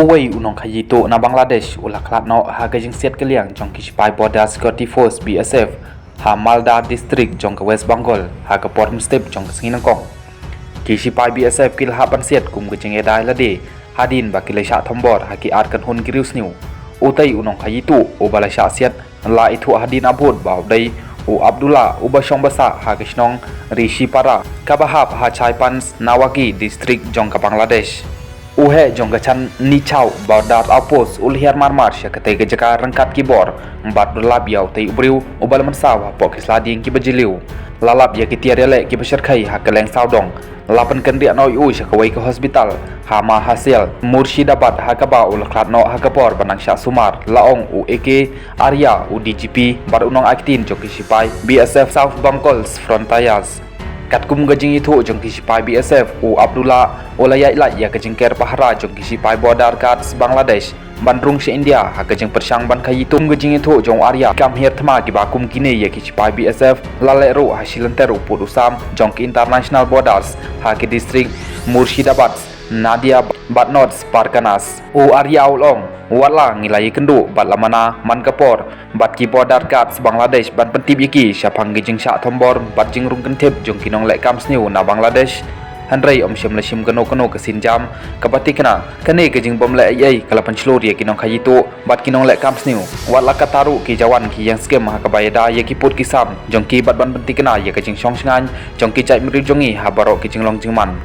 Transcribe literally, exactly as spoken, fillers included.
Uwei u nongkhaïi tuh na Bangladesh u la khlad noh ha ka jingsiat kylliang jong ki shipai Border Security Force, B S F, ha Malda District jong ka West Bengal ha ka por mynstep jong ka sngi nyngkong. Ki shipai B S F ki la hap ban siat kum ka jingïada ïalade hadien ba ki la shah thombor ha ki ar kynhun ki riewsniew. Utei u nongkhaïi tuh uba la shah siat la ithuh hadien abud ba u dei u Abdullah uba shong ba sah ha ka shnong Rishipara kaba hap ha Chaipanz Nawagi District jong ka Bangladesh. U heh jong ka chan Nichao Border Outpost u la hiar marmar sha katei ka jaka ryngkat ki bor bad u la lap ïa utei u briew uba la mynsaw hapoh ki sla dieng kiba jylliew. La lap ïa ki tiar ïaleh kiba shyrkhei ha kylleng sawdong. La pynkynriah noh ïa u sha kawei ka hospital ha Mahasial, Murshidabad, ha kaba u la khlad noh ha ka por ba nang shah sumar, la ong u A K Arya, u D G P bad u nongai ktien jong ki shipai B S F South Bengal Frontiers. Katkum ka jingithuh jong ki shipai B S F, u Abdullah u la ïaid lait ïa ka jingker pahara jong ki shipai Border Guards Bangladesh ban rung sha India ha ka jingpyrshang ban khaïi tuh. Katkum ka jingithuh jong u Arya, ki kam hiar thma kiba kum kine ïa ki shipai B S F la leh ruh ha shilynter u pud u sam jong ki international borders ha ki district Murshidabad, Nadia bad North Parganas. U Arya u la ong, wat la ngi la ïakynduh bad la mana man ka por bad ki Border Guards Bangladesh ban pyntip ïa ki shaphang ki jingshah thombor bad jingrung kyntip jong ki nongleh kam sniew na Bangladesh. Hynrei ym shym la shim kano kano ka sienjam kaba tikna. Kane ka jingbym leh ei ei ka la pynshlur ïa ki nongkhaïi tuh bad ki nongleh kam sniew. Wat la katta ruh ki jawan ki ïeng skhem ha kaba ïada ïa ki pud ki sam jong ki bad ban pyntikna ïa ka jingshong shngaiñ jong ki jaitbynriew jong ngi ha baroh ki jinglong jingman.